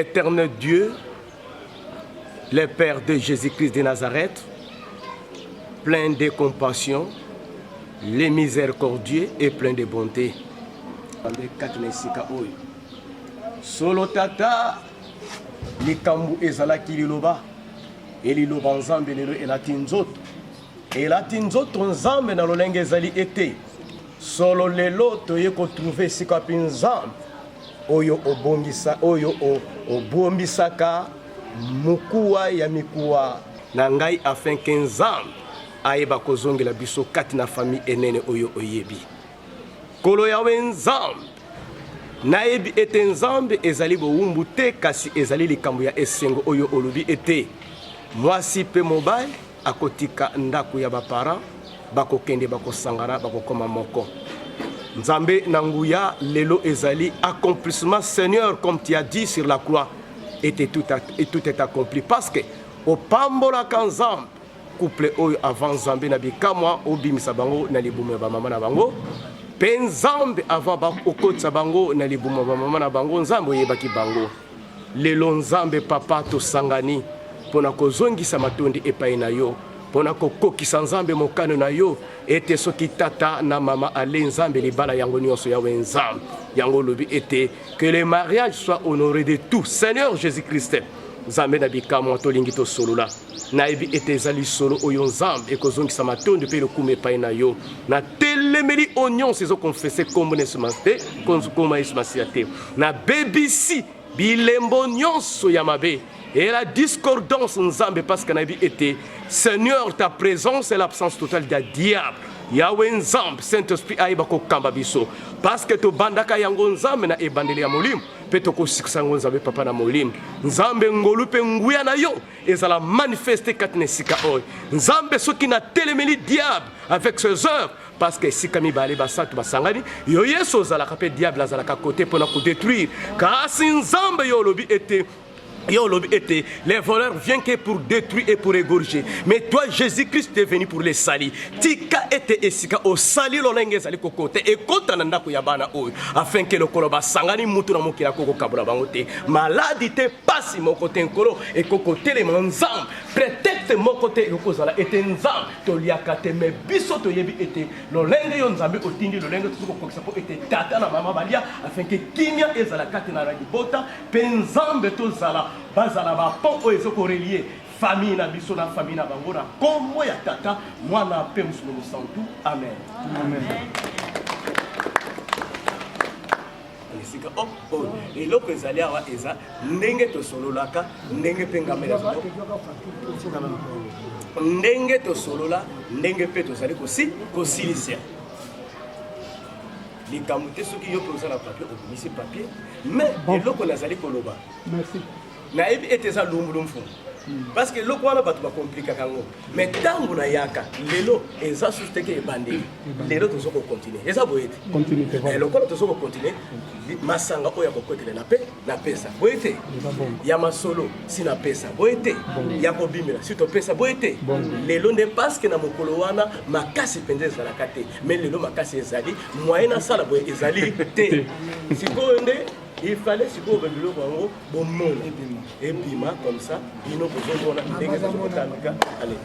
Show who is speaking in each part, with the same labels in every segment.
Speaker 1: Éternel Dieu, le Père de Jésus-Christ de Nazareth, plein de compassion, les miséricordieux et plein de bonté. Kati na esika oyo solo tata likambo ezalaki liloba e liloba nzambe lelo elati nzoto elati nzoto nzambe na lolenge ezali ete Solo lelo toye ko trouver esika wapi Nzambe oyo obongisa oyo obombisaka mokuwa ya mikuwa na ngai afin que Nzambe ayeba kozongela biso kati na famille enene oyo oyebi. Nkolo Yawe Nzambe, nayebi ete Nzambe ezali bowumbu te kasi ezali likambo ya esengo oyo olobi ete mwasi pe mobali Akotika ndako ya ba parents, bakokende bakosangana bakokoma moko. Nzambe na nguya lelo ezali accomplissement Seigneur comme tu as dit sur la croix ete tout, et tout est accompli parce que opambolaka Nzambe couple oyo avant Nzambe na bikamwa obimisa bango na libumu ya bamama na bango mpe Nzambe avant okotisa bango na libumu ya bamama na bango Nzambe oyebaki bango Lelo Nzambe Papa tosangani pona kozongisa matondi epai na yo pona kokokisa Nzambe mokano na yo ete soki tata na mama ale Nzambe libala yango nyonso yawe Nzambe yango olobi ete que le mariage soit honoré de tout Seigneur Jésus-Christ Nzambe na bikamwa tolingi tosolola nayebi ete eza lisolo oyo Nzambe ekozongisa matondi mpe lokumu epai na yo natelemeli oyo nyonso ezokonfese nkombo na Yesu te nkombo ya Yesu Masiya te nabebisi bilembo nyonso ya mabe et la discordance nzambe parce que nayebi ete seigneur ta présence et l'absence totale ya diable yawe nzambe saint-esprit ayeba kokamba biso parce que tobandaka yango nzambe na ebandeli ya molimo mpe tokosikisa yango nzambe papa na molimo nzambe ngolu mpe nguya na yo ezala manifeste kati na esika oyo nzambe soki natelemeli diable avec ses œuvres parce que esika mibale basantu basangani yo yesu ozalaka mpe diable azalaka kote mpo na kodétruire kasi nzambe yo olobi ete yo olobi ete les voleurs viennent que pour détruire et pour égorger mais toi jésus christ est venu pour les sali tika ete esika osali lolenge ezali kokota ekota na ndako ya bana oyo afin ke lokolo basangani mutu na mokili akokokabola bango te maladi te pasi moko te nkolo ekokotelema nzambe pretexte moko te ekokozala ete nzambe Toliaka te mais biso toyebi ete lolenge yo Nzambe otindi lolenge tozo kokokisa mpo ete tata na mama balia afin ke kimia ezala kati na libota mpe Nzambe tozala bazala ba pont oyo ezo korelie famille na biso na famille na bango na kombo ya tata mwana mpe mosolo mosantu amen, amen. esika oh, oh, eloko ezali awa eza ndenge tosololaka ndenge mpe ngambe ndenge tosolola ndenge mpe tozali kosi kosilisa likambo te soki yo mpe oza na papier obimisi papier mais eloko nazali koloba nayebi ete eza lumbulu mfumu hmm. parce que eloko wana bato bakomplikaka yango mais ntango nayaka lelo eza susu teke ebandeli lelo tozo kocontinue eza boye te eh, lokola tozo kocontinue masanga oyo ya kokotela na pe napesa boye te ya masolo si napesa boye te ya kobimela si topesa boye te lelo nde parceke na mokolo wana makasi mpenza ezalaka te mais lelo makasi ezali moyen nasala boye ezali te sikoyo nde Il fallait sikoyo ba biloko yango bomona ebima comme ça bino bozomona ndenge ezali kotambika allez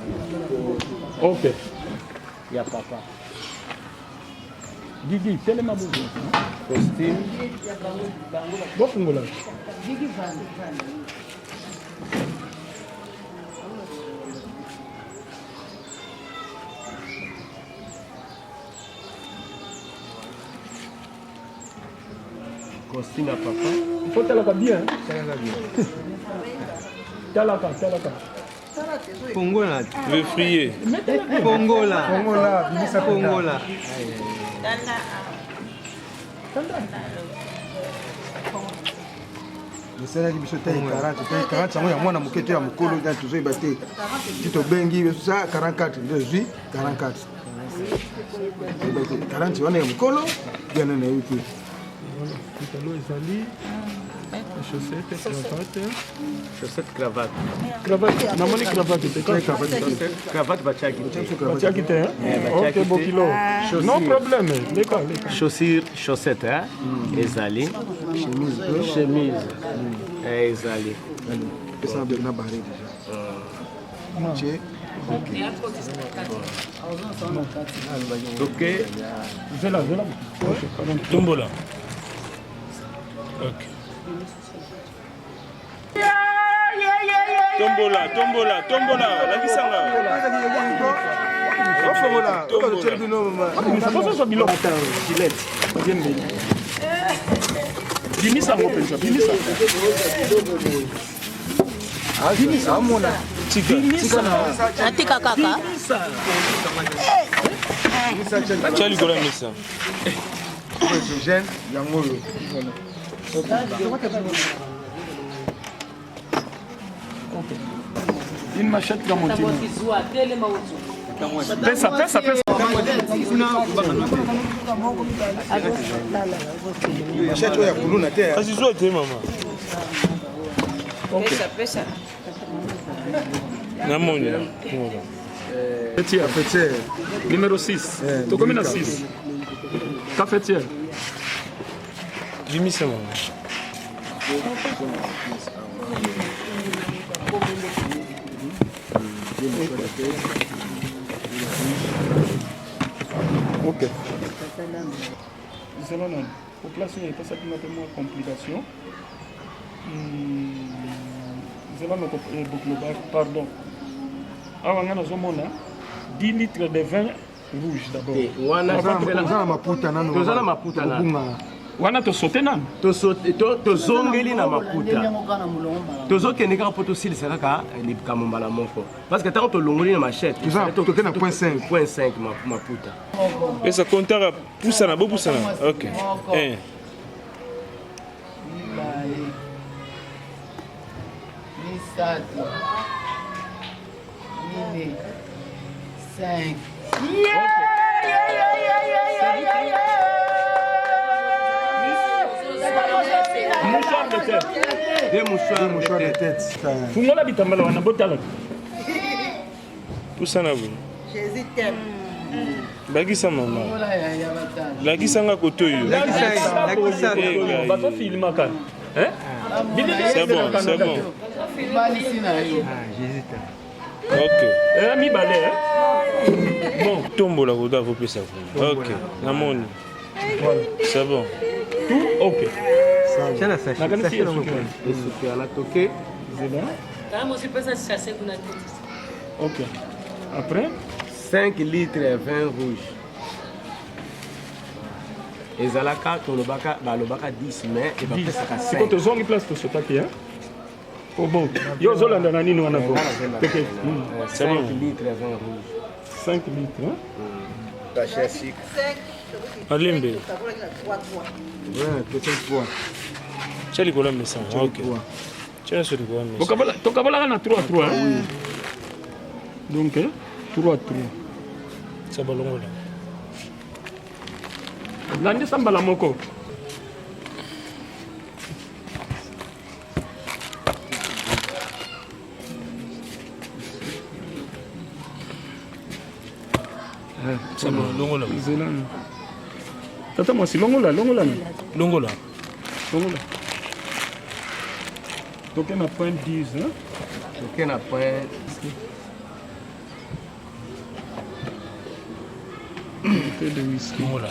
Speaker 2: ok ya papa Gigi telema bozo
Speaker 1: costume
Speaker 2: bofungola
Speaker 3: Gigi vanda
Speaker 1: Costume ya papa.
Speaker 2: Faut talaka bien.
Speaker 4: Talaka bien.
Speaker 2: Talaka, talaka.
Speaker 4: Fongola.
Speaker 5: Le frier.
Speaker 4: Fongola. Fongola, bimisa fongola. esalaki biso taille 40 taille 40 yango ya mwana moke to ya mokolo tozoyeba te ti tobengi sa 44 nde ozwi 44 40 wana ya mokolo yana nayebi te
Speaker 2: Pantalon ezali chaussette cravate
Speaker 1: chaussette cravate
Speaker 2: cravate namoni cravate te
Speaker 1: cravate batiaki
Speaker 2: batiaki te ok bokilo no problème leka leka
Speaker 1: chaussure chaussette hein ezali chemise chemise. Eh, ezali
Speaker 4: pesa na bare déjà tie. Ok.
Speaker 1: Ok.
Speaker 2: Zela, zela.
Speaker 3: Tombola. Ok. Tombola, tombola, tombola. Lakisanga.
Speaker 4: Ofongola, okotyeli bino.
Speaker 2: Bozozwa biloko. Bimisa yango mpenza, bimisa.
Speaker 4: Amona.
Speaker 3: Tika.
Speaker 5: Natika kaka.
Speaker 3: Tia likolo ya mesa.
Speaker 4: Gène yango oyo.
Speaker 2: Une machette dans mon team. Pesa, pesa, pesa.
Speaker 4: Machette oyo ya kuluna te.
Speaker 3: Kasi zwa te mama. Namoni.
Speaker 2: Cafetière.
Speaker 4: Cafetière.
Speaker 2: Numéro 6.
Speaker 4: Eh,
Speaker 2: Tokomi na
Speaker 4: Milka.
Speaker 2: 6. Cafetière.
Speaker 3: Bimisa mama.
Speaker 2: Ok. Zela nani. Au place oyo epesaki nga mpe mwa complication. Zela noko eh, bokilo pardon. Awa nga nazomona 10 litres de vin rouge d'abord.
Speaker 1: Te, wana
Speaker 4: Toza na maputa nano.
Speaker 1: Toza na maputa nano.
Speaker 4: Kobunga.
Speaker 2: Wana tosote nanu.
Speaker 1: Tozongeli na maputa, tozokende kaka mpo tosilisa kaka likambo mbala moko, parce que ntango tolongoli na machette,
Speaker 4: Toke na point 5.
Speaker 1: Point 5 maputa.
Speaker 3: Pesa kontaka pusana, bopusana. Ok. Eh.
Speaker 6: Mibale, misato, mine, 5.
Speaker 2: Mouchoir de tête.
Speaker 1: Deux mouchoirs.
Speaker 4: Mouchoir de tête.
Speaker 2: Fungola bitambala wana botala.
Speaker 3: Pusana boye.
Speaker 6: Jésus t'aime.
Speaker 3: Lakisa mama.
Speaker 6: Ola ya ya batala.
Speaker 3: Lakisa nga koto oyo. Eh,
Speaker 2: Bazofilmaka. Hein?
Speaker 3: C'est bon, c'est bon.
Speaker 6: Balisi na yo.
Speaker 3: Ok.
Speaker 2: Eh, mibale, hein? Bon,
Speaker 3: Tombola koto avopesa kuna. Ok. Namoni. C'est bon.
Speaker 2: Tout ok. Nakanisi esuki wana.
Speaker 1: Esuki wana, toke.
Speaker 2: Zela. Ok. Après,
Speaker 1: 5 litres vin rouge ezalaka, tolobaka, balobaka 10, mais ebapesaka
Speaker 2: sikoyo
Speaker 1: 5.
Speaker 2: tozongi place tosotaki, hein? Oh bon. Yo ozolanda na nini wana bo? Toke.
Speaker 1: 5 litres vin rouge.
Speaker 2: 5 litres. Hein?
Speaker 1: Sachet ya sucre.
Speaker 3: Alembe.
Speaker 4: Ouais, peut-être 3.
Speaker 3: Tia likolo ya mesa. Ok. Tia nyonso likolo ya mesa.
Speaker 2: Tokabolaka na 3 3. Hein? Donc, hein? 3 3.
Speaker 3: Tia balongola.
Speaker 2: Landisa mbala moko.
Speaker 3: C'est bon, longola.
Speaker 2: Zela. Tata mwasi, longola, longola.
Speaker 3: Longola.
Speaker 2: Longola. Toke na point 10, hein?
Speaker 1: Toke na point.
Speaker 2: Bouteille de whisky.
Speaker 3: Longola.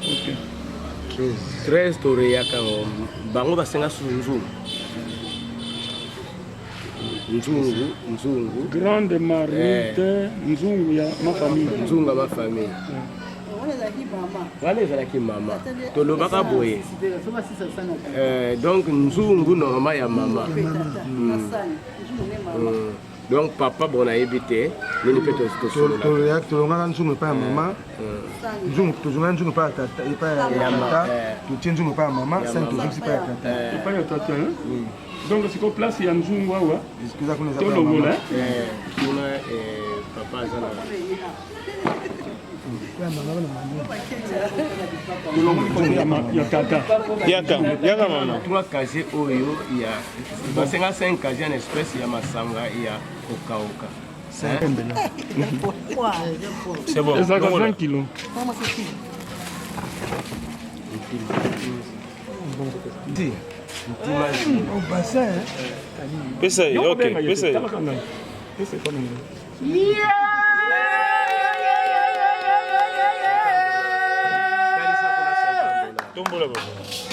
Speaker 2: Ok.
Speaker 1: 13 toreyaka yango, bango basenga su nzungu, nzungu, nzungu.
Speaker 2: Grande marmite, nzungu ya ma famille.
Speaker 1: Nzungu ya mafamille wana ezalaki mama, tolobaka boye. Donc nzungu normal ya mama. Donc papa, bon, nayebi te nini mpe tosolola.
Speaker 4: Tolongaka nzungu epai ya mama, nzungu tozongaka nzungu epai ya tata, epai ya tata, totie nzungu epai ya mama, sani tozongisi epai ya tata.
Speaker 2: Epai ya tata, hein? Donc sikoyo place ya nzungu awa
Speaker 4: Eza kuna, eza epai ya
Speaker 2: tolongola,
Speaker 4: mama.
Speaker 2: hein?
Speaker 1: Kuna papa aza na
Speaker 2: Tolongoli kote ya tata.
Speaker 3: Yaka, yaka mama.
Speaker 1: Trois casier oyo ya basenga 5 casier en espèce ya masanga ya kokauka.
Speaker 3: C'est bon.
Speaker 2: Ezalaka
Speaker 3: Longola.
Speaker 2: 20 kilo.
Speaker 3: Pesa ye, ok, pesa ye. Tombola baba.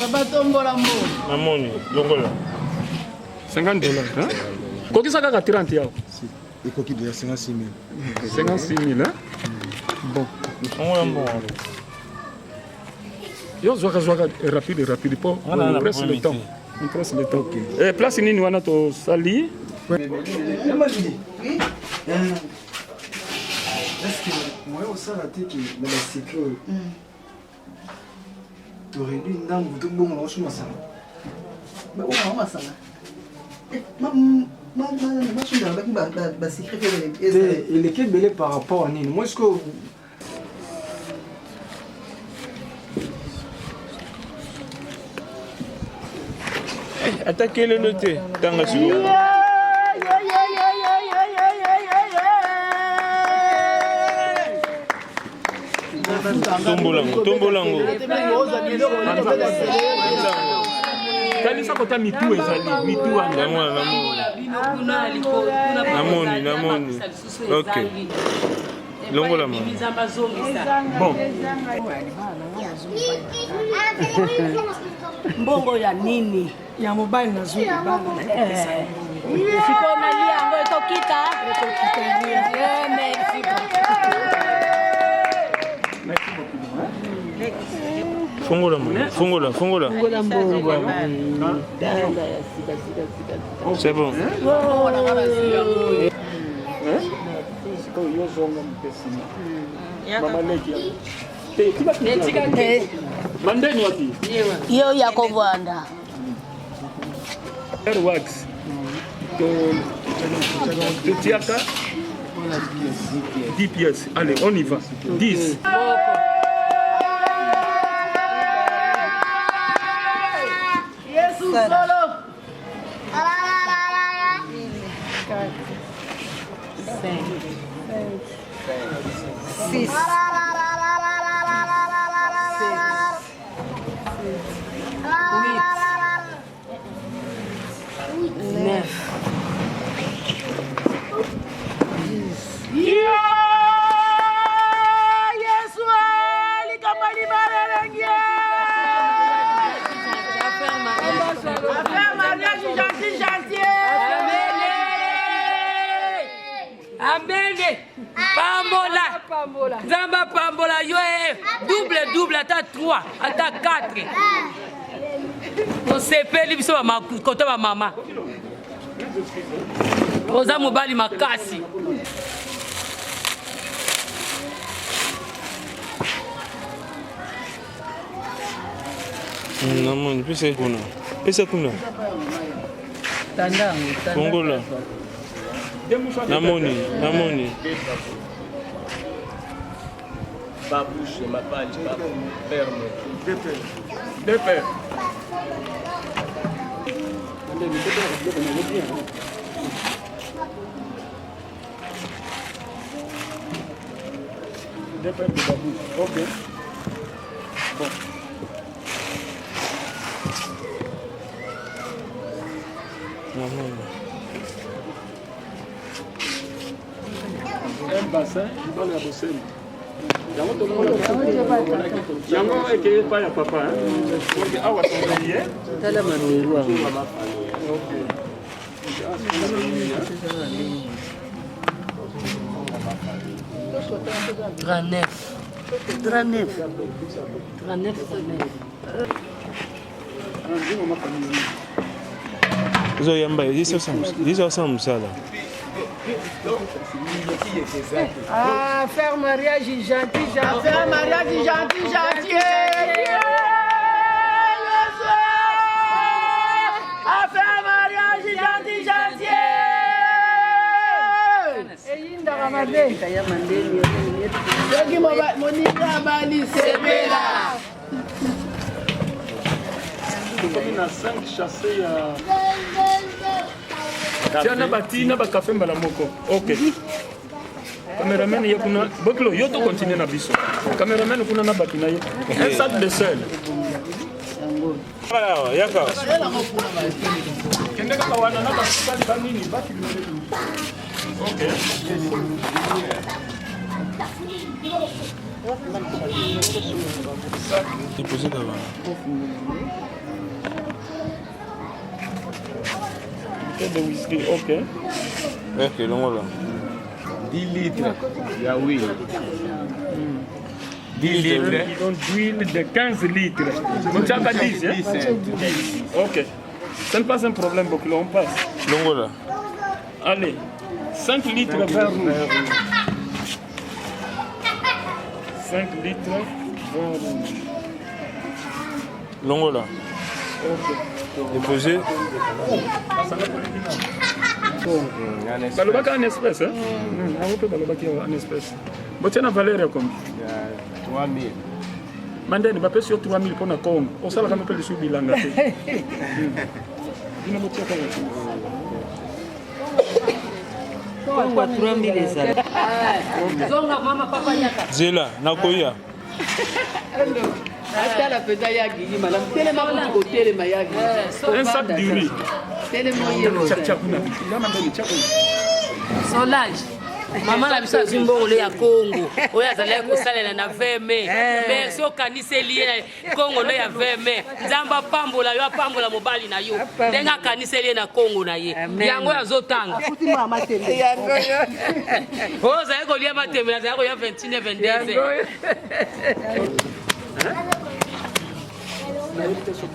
Speaker 6: Baba tombola mbongo.
Speaker 3: Namoni, longola.
Speaker 2: 50 dollars, hein? Kokisa kaka 30 yao.
Speaker 4: Ekoki déjà 56 000.
Speaker 2: 56 000, hein? Bon.
Speaker 3: Longola mbongo.
Speaker 2: Yo zwaka zwaka rapide rapide po on presse le temps. On presse le temps. Eh place nini wana to sali?
Speaker 4: Est-ce que moyen osala te ke na basecret oyo toréduit ndambu tobongola oso masanga?
Speaker 6: Babongola masanga basundaka baki basecret.
Speaker 4: Te, eleki ebele par rapport a nini? Moi ce que
Speaker 3: Ata kelelo te, tanga sikoyo. Tombola yango, tombola yango.
Speaker 2: Kanisa kota mitu ezali mitu wana.
Speaker 3: Namona, namona. Namoni, namoni. Ok. Longola mama.
Speaker 2: Bon.
Speaker 5: Mbongo ya nini?
Speaker 7: Ya mobali nazwi libala.
Speaker 5: Sikoyo nalia yango ekokita. Eh, merci.
Speaker 3: Fongola mama. Fongola, fongola. C'est bon.
Speaker 2: Sikoyo yo zonga mopesi. Mama leki ya. Te, tika te. Mandeni wapi?
Speaker 5: Yo ya kovanda.
Speaker 2: Airwax. To totiaka 10 pièces. Allez, on y va. 10.
Speaker 6: Yesu solo.
Speaker 5: 6 8 9.
Speaker 6: Yesu likambo libala elengi. Affaire mariage gentil gentil.
Speaker 8: Amene. Pambola. Nzambe apambola yo eh. Double double ata 3 ata 4. Tosepeli biso kota bamama. Oza mobali makasi.
Speaker 3: Namoni, pesa ye kuna. Pesa kuna.
Speaker 6: Tanda yango.
Speaker 3: Fongola. Namoni, namoni.
Speaker 1: Babouche, mabali, ferme.
Speaker 2: Deux paires. Deux paires de babouches. Ok. Bon.
Speaker 3: Namoni.
Speaker 2: Un bassin, libala ya boseni. Yango tomona yango ekeye epai ya papa. Hein? Donc awa tozali ye.
Speaker 6: Tala mamelo yango.
Speaker 2: Ok.
Speaker 8: 39.
Speaker 5: 39 39.
Speaker 3: Ozoyamba ezosala mosala.
Speaker 7: Ah, faire mariage gentil, gentil.
Speaker 6: Affaire mariage gentil gentil. Affaire mariage gentil gentil.
Speaker 7: Eyindaka mabe.
Speaker 6: Soki moninga abali sepela.
Speaker 2: Tokomi na 5 chasse ya tia na bati na bakafe mbala moko. Ok, cameraman ye kuna bokilo yo to continue na biso. Cameraman kuna na bato na ye, un sac de sel.
Speaker 3: Yaka.
Speaker 2: Kende kaka wana na basali banini bafilme. Ok.
Speaker 3: Déposez d'abord.
Speaker 2: De whisky, ok.
Speaker 3: Ok, longola.
Speaker 1: 10 litres ya huile. 10 litres.
Speaker 2: Donc d'huile de 15 litres. Donc tu as 10, hein? 10. Ok. Ce n'est pas un problème, Bokilo, on passe.
Speaker 3: Longola.
Speaker 2: Allez, 5 litres vin rouge. 5 litres vin rouge.
Speaker 3: Longola.
Speaker 2: Ok.
Speaker 3: Déposez.
Speaker 2: Balobaka en espèce, hein? Yango mpe balobaki en espèce. Botia na valeur ya combien?
Speaker 1: 3000.
Speaker 2: Mandeni bapesi yo 3000 mpo na Congo. Osalaka mpe lisusu bilanga te. Bino botia kaka.
Speaker 5: Kongo 3000 ezala.
Speaker 8: Zonga mama papa yaka.
Speaker 3: Zela, nakoya.
Speaker 6: Atala mpenza ya gili malamu telema kutu kotelema ya gili.
Speaker 2: Un sac de riz.
Speaker 6: Telema oye.
Speaker 2: Tia kuna. Ya mandeni tia kuna.
Speaker 8: Solange. Mama na biso azwi mbongo ya Kongo oyo azalaki kosalela na 20 mai merci okaniseli ye na Kongo no ya 20 mai Nzambe apambola yo apambola mobali na yo ndenge akaniseli ye na Kongo na ye yango oyo azotanga oyo ozalaki kolia matembe azalaki kolia 21 22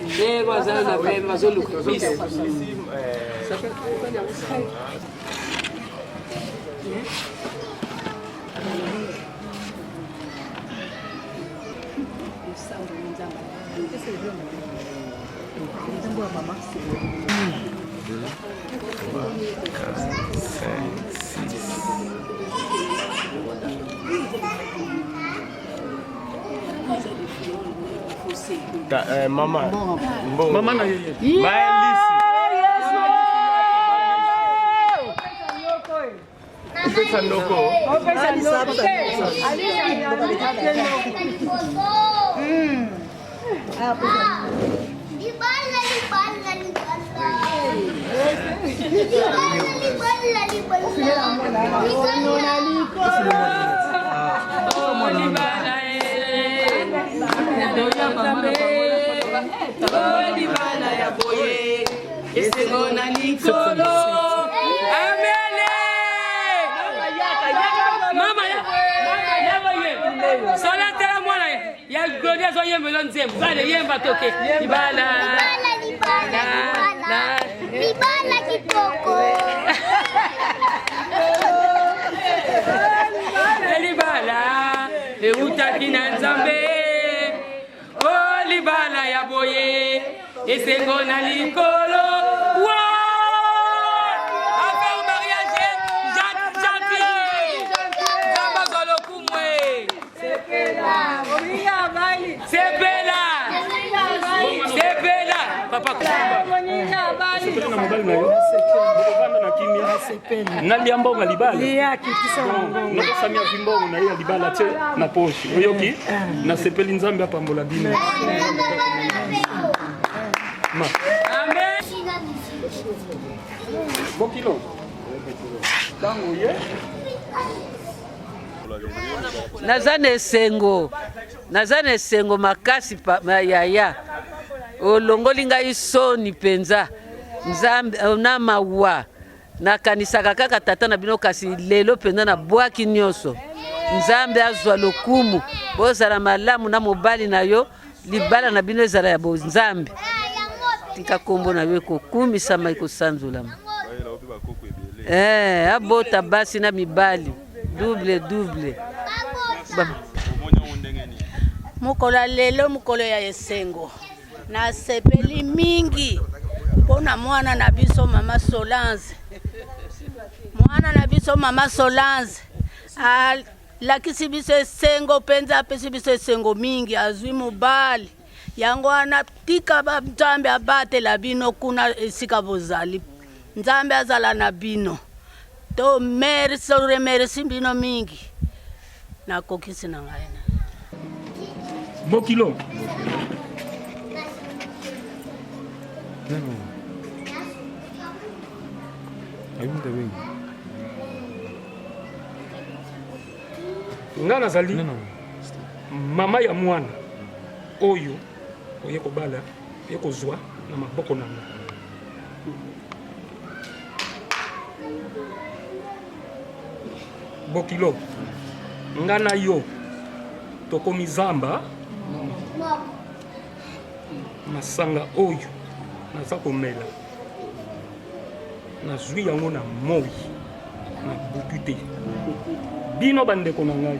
Speaker 8: ndenge azali na 20 azoluka bis.
Speaker 1: Ta, mama. Mbongo.
Speaker 2: Mama na yeye.
Speaker 1: Maelisi. Opesa ndoko.
Speaker 9: Libala, libala, libala. Libala, libala, libala.
Speaker 8: Libala ya boye esengo na likolo amele mama ya sola tala mwana ya glodi azoyembela nzembo bale yemba toke libala
Speaker 9: Libala, libala, libala kitoko.
Speaker 8: Libala eutaki na Nzambe o libala ya boye esengo na likolo. Wa! Affaire mariage Jacques Gentil Nzambe azwa lokumu e. Sepela sepela papa.
Speaker 2: Sepela na mobali na yo. Bokovanda na kimia. Nalia mbongo ya libala. Nokosami azwi mbongo na ye ya libala atie na poche. Oyoki? Nasepeli Nzambe apambola bino. Ma.
Speaker 8: Amen.
Speaker 2: Bokilo. Tango ye.
Speaker 5: Naza na esengo, naza na esengo makasi yaya olongoli ngai soni mpenza Nzambe na mawa nakanisaka kaka tata na bino, kasi lelo mpenza nabwaki nyonso. Nzambe azwa lokumu, bozala malamu na mobali na yo, libala na bino ezala ya bonzambe. Tika kombo na yo ekokumisama ekosanzolama. Abota basi na mibali double double.
Speaker 10: Mokolo ya lelo mokolo ya esengo, nasepeli mingi mpona mwana na biso mama Solange. Mwana na biso mama Solange alakisi biso esengo mpenza, apesi biso esengo mingi, azwi mobali. Yango wana tika Nzambe abatela bino kuna esika bozali, Nzambe azala na bino. To merci, remercie bino mingi nakokisi na ngai na
Speaker 2: Bokilo. Nga nazali mama ya mwana oyo oye kobala oye kozwa na maboko na nga. Bokilo, nga na yo tokomi zamba masanga oyo naza komela nazwi yango na moi na butu te. Bino bandeko na ngai,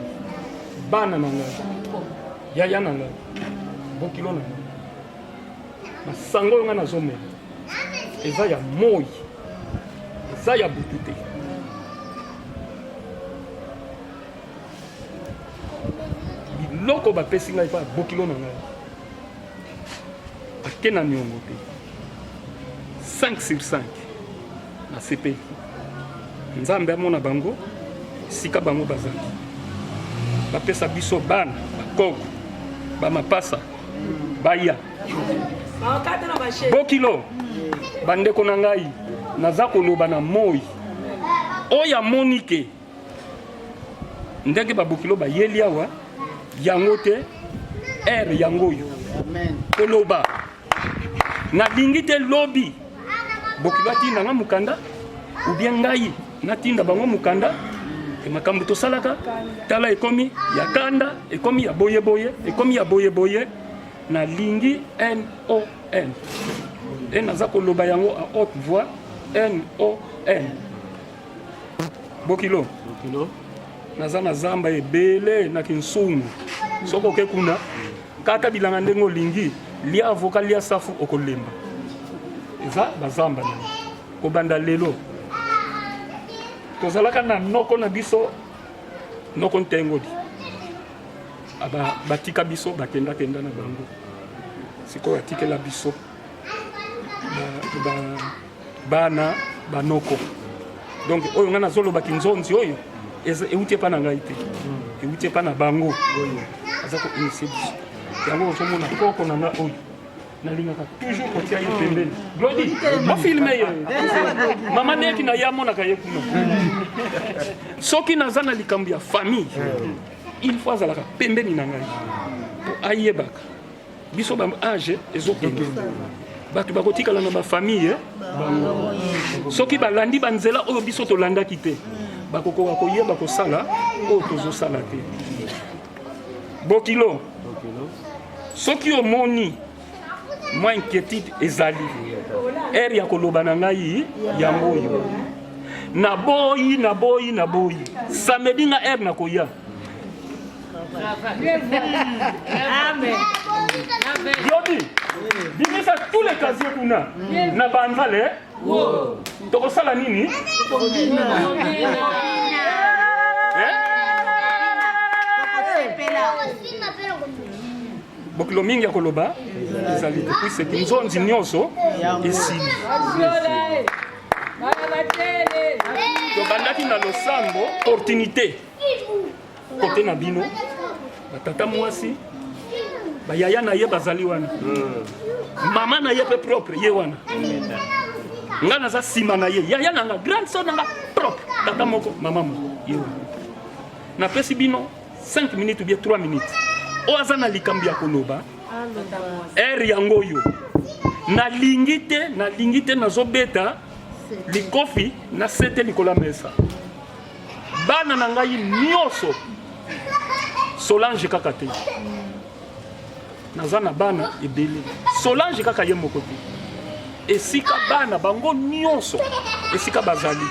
Speaker 2: bana na ngai, yaya na ngai, bokilo na ngai, masanga oyo ngai nazomela eza ya moi, eza ya butu te. Biloko bapesi ngai epai ya bokilo na ngai ake na niongo te, 5 sur 5 nasepeli. Nzambe amona bango esika bango bazali, bapesa biso bana bakoko bamapasa baya bokilo. Bandeko na ngai, naza koloba na moi oyo amoni ke ndenge babokilo bayeli awa yango te ere yango oyo koloba nalingi te lobi bokilo atinda nga mokanda ou bien ngai natinda bango mokanda e makambo tosalaka tala ekomi ya kanda, ekomi ya boyeboye, ekomi ya boyeboye. Nalingi non e naza koloba yango à haute voix non. Bokilo, naza na zamba ebele na Kinsungu. Soki oke kuna kata bilanga ndenge olingi, lia avoka, lia safu, okolemba. Eza bazamba na yo. Kobanda lelo tozalaka na noko na biso, noko Ntengoli, aba batika biso bakendakenda na bango. Sikoyo atikela biso bana banoko. Donc oyo ngai nazoloba kinzonzi oyo euti epa na ngai te, euti epa na bango. Aza koinitie biso yango. Ozomona koko na ngai oyo nalingaka toujours kotia ye pembeni. Glodi, bofilme ye, mama leki na ye amonaka ye kuna. Soki naza na likambo ya famille, il faut azalaka pembeni na ngai po ayebaka biso ba age ezokende. Bato bakotikala na bafamille bango soki balandi banzela oyo biso tolandaki te, bakokoka koyeba kosala oyo tozosala te. Bokilo, soki omoni mwa inquiétude ezali, ere ya koloba na ngai yango oyo. Naboyi, naboyi, naboyi. Samedi nga ere nakoya. Glodi, bimisa tous les casiers kuna na banzale. Tokosala nini? Eh? Bokilo mingi ya koloba ezali te, puisque nzonzi nyonso esili. Tobandaki na losambo, opportunité kote na bino batata mwasi, bayaya na ye bazali wana, mama na ye mpe propre ye wana, nga naza nsima na ye, yaya na nga, grande sœur na nga propre, tata moko mama moko ye wana. Napesi bino 5 minutes ou bien 3 minutes. Oyo aza na likambo ya koloba, ere yango oyo. Nalingi te, nalingi te nazobeta likofi na sete likolo ya mesa. Bana na ngai nyonso, Solange kaka te, naza na bana ebele, Solange kaka ye moko te. Esika bana bango nyonso esika bazali,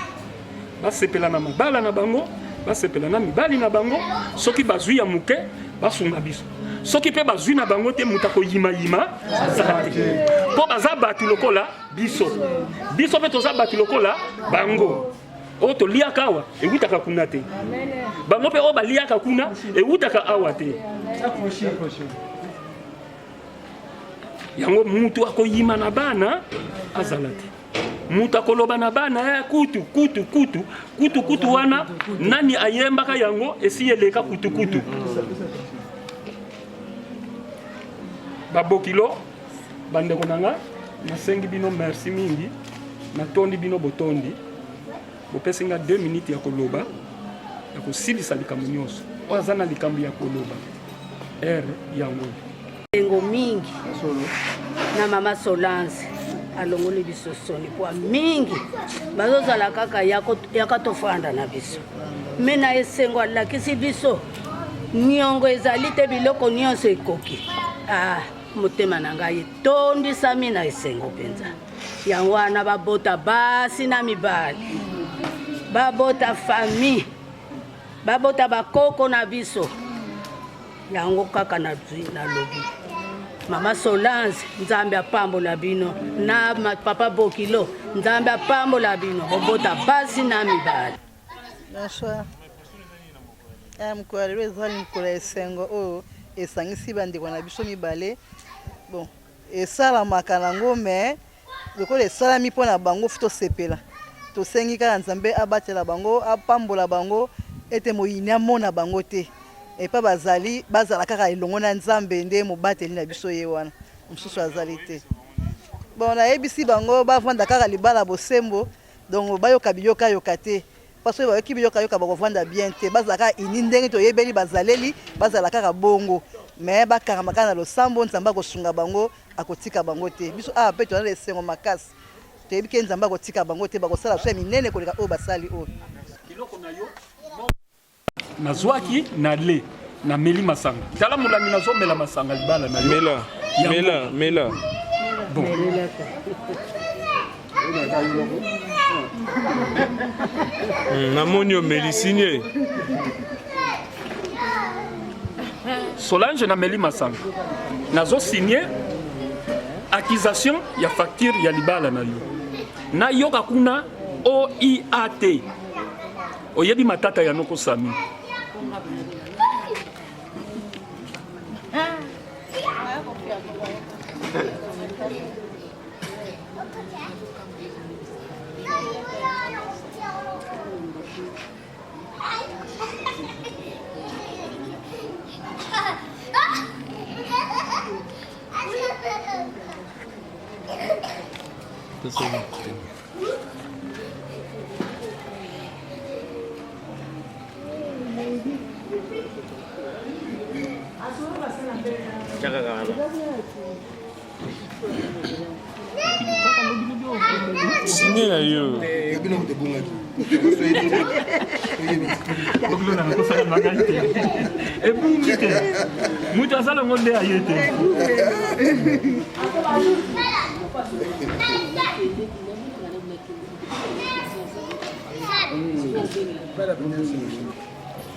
Speaker 2: basepela na mabala na bango, basepela na mibali na bango. Soki bazwi ya moke, basunga biso. Soki mpe bazwi na bango te, moto akoyimayima aza te, mpo baza bato lokola biso, biso mpe toza bato lokola bango. Oyo toliaka awa ewutaka kuna te, bango mpe oyo baliaka kuna ewutaka awa te. Yango mutu akoyima na bana azala te, mutu akoloba na bana eh, kutu kutu kutu kutu kutu wana nani ayembaka yango esi eleka kutu kutu. Babokilo, bandeko na nga. Nasengi bino merci mingi, natondi bino botondi. Bopesi nga 2 minutes ya koloba, ya kosilisa likambo nyonso. Oyo aza na likambo ya koloba, heure yango.
Speaker 10: Esengo mingi na mama Solange alongoli biso soni mpo mingi bazozala kaka yaka tofanda na biso me na esengo alakisi biso niongo ezali te biloko nyonso ekoki ah, motema na ngai etondisami na esengo mpenza yango wana babota basi na mibali babota famille babota bakoko na biso yango kaka nazwi nalobi mama solange nzambe apambola bino na papa bokilo nzambe apambola bino bobota basi na mibali
Speaker 11: bonsoir eh, mokolo ya lelo ezali mokolo ya esengo oyo esangisi bandeko na biso mibale bon Esalamaka nango mais lokola esalami pona bango faut tosepela. Tosengi kaka Nzambe abatela bango, apambola bango ete moyini amona bango te. Epa bazali bazala kaka elongo na Nzambe nde mobateli na biso ye wana, mosusu azali te. Bon nayebisi bango bavanda kaka libala bosembo donc bayoka biyokayoka te. Po soki bayoki biyoka yoka bakovanda bien te bazala kaka uni ndenge toyebeli bazaleli bazala kaka bongo mais bakangama kaka na losambo nzambe akosunga bango akotika bango te biso awa pe toza na esengo makasi toyebi ke nzambe akotika bango te bakosala so ya minene koleka oyo basali oyo.
Speaker 2: Nazwaki na le nameli masanga tala molangi nazomela masanga libala na yo
Speaker 3: mela mela mela
Speaker 2: bon
Speaker 3: Namoni omeli signe.
Speaker 2: Solange nameli masanga nazo signe accusation ya facture ya libala na yo nayoka kuna oiat Oyebi matata ya noko Sami.
Speaker 3: Signe na yo.
Speaker 2: Ebungi te. Moto asala ngo nde aye te.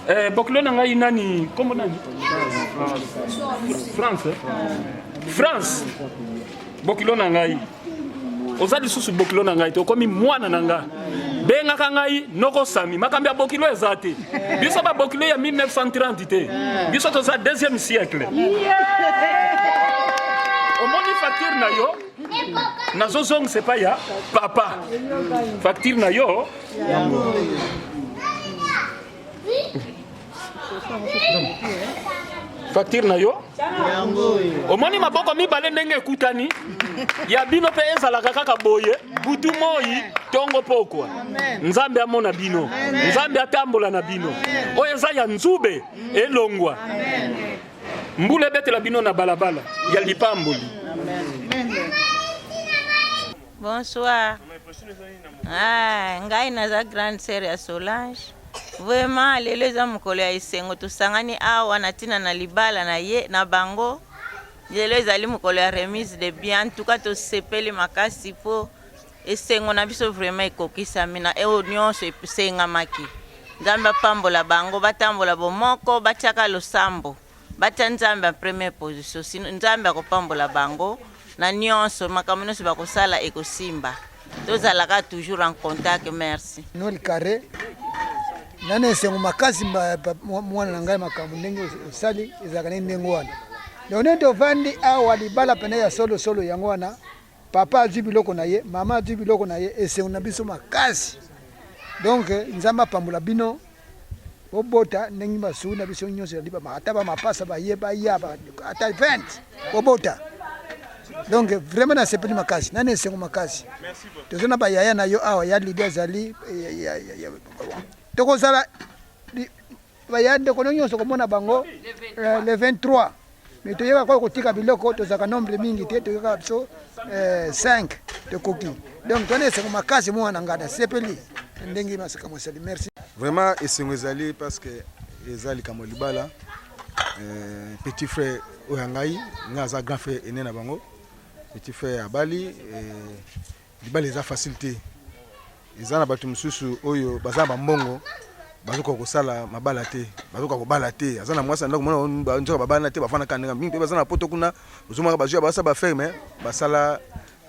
Speaker 2: Eh, bokilo na ngai nani kombo nani france eh? france bokilo na ngai oza lisusu bokilo na ngai te okomi mwana na ngai bengaka ngai noko sami makambo ya bokilo eza te biso babokilo ya 1930 te biso toza deuxième siècle omoni facture na yo nazozongisa epai ya papa facture na yo facture na yo omoni maboko mibale ndenge ekutani ya bino mpe ezalaka kaka boye butu moi ntongo pokwa nzambe amona bino nzambe atambola na bino oyo eza ya nzube elongwa Mbula ebetela bino na balabala ya lipamboli.
Speaker 12: Bonsoir. Ah, ngai naza grande sœur ya Solange. Vraiment lelo eza mokolo ya esengo tosangani awa na ntina na libala na ye na bango. Lelo ezali mokolo ya remise de bien. En tout cas tosepeli makasi mpo esengo na biso vraiment ekokisami na oyo nyonso esengamaki. Nzambe apambola bango batambola bomoko batiaka losambo batia Nzambe en première position sinon Nzambe akopambola bango na nionso makambo nionso bakosala ekosimba tozalaka toujours en contact merci.
Speaker 13: Noël Carré nana esengo makasi mwana na ngai makambo ndenge osali ezalaka nde ndenge wana donc nde tovandi awa libala pene ya solo solo yango wana Papa azui biloko na ye, mama azui biloko na ye, esengo na biso makasi. Donc Nzambe apambola bino bobota ndenge masuwu na biso nyonso ya libama ata ba mapasa baye baya ata 20 bobota. Donc vraiment nasepeli makasi, nani esengo makasi. Toza na bayaya na yo awa, ya Lidi azali, tokozala baya ndeko no nyonso komona bango eh, le 23 mais toyeba kaka kotika biloko, tozalaka nombre mingi te, toyokaka biso 5 eh, tokoki. Donc twana esengo makasi, mwana ngai nasepeli ndenge masaka mosali. Merci.
Speaker 4: Vraiment esengo ezali parce que eza likambo ya libala. Euh, petit frère oyo ya ngai, ngai aza grand frère aîné na bango. Petit frère abali, euh, libala eza facile te. Eza na bato mosusu oyo baza na bambongo bazokoka kosala mabala te, bazokoka kobala te. Aza na mwasi na ndako, mona nzoka babalana te, bafandaka ndenge mingi mpe baza na poto kuna, ozomaka bazwi basala baferme, basala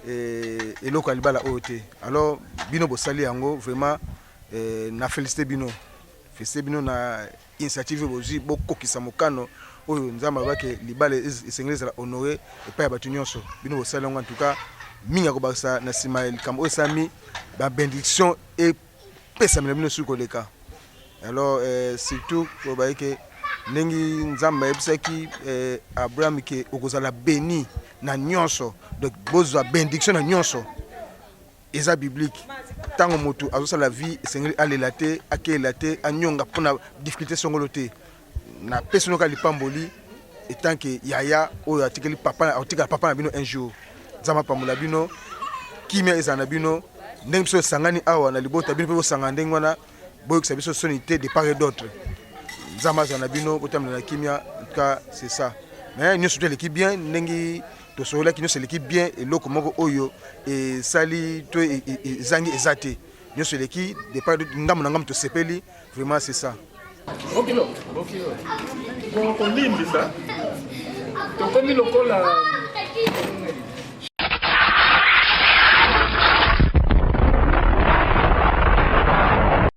Speaker 4: eh, eloko ya libala oyo te. Alors bino bosali yango vraiment, eh, na félicité bino, félicité bino na initiative oyo bozwi, bokokisa mokano oyo Nzambe alobaki libala esengeli ezala honoré epai ya bato nyonso. Bino bosali yango, en tout cas mingi ya kobakisa na nsima ya likambo oyo esalami, ba bénédiction epesamela bino soki koleka. Alors eh, surtout koloba ke ndenge Nzambe ayebisaki eh, Abraham ke okozala béni na nyonso, donc bozwa bénédiction na nyonso. Eza biblique. Ntango moto azosala vie, esengeli alela te, akelela te, anyonga mpona difficulté songolo te. Napesi noka lipamboli etant que yaya oyo atikeli papa, atikala papa na bino un jour. Nzambe apambola bino, kimia ezala na bino. Ndenge biso esangani awa na libota, bino mpe bosangana ndenge wana, boyokisa biso soni te de part et d'autre. Nzambe azala na bino, botambola na kimia. En tout cas c'est ça. Mais nyonso to eleki bien, ndenge tosololaki nyonso eleki bien. Eloko moko oyo esali to ezangi eza te, nyonso eleki de part ngambo na ngambo, tosepeli vraiment, c'est ça.
Speaker 2: Bokilo, bokilo. Bon, kolimbisa. Tokomi lokola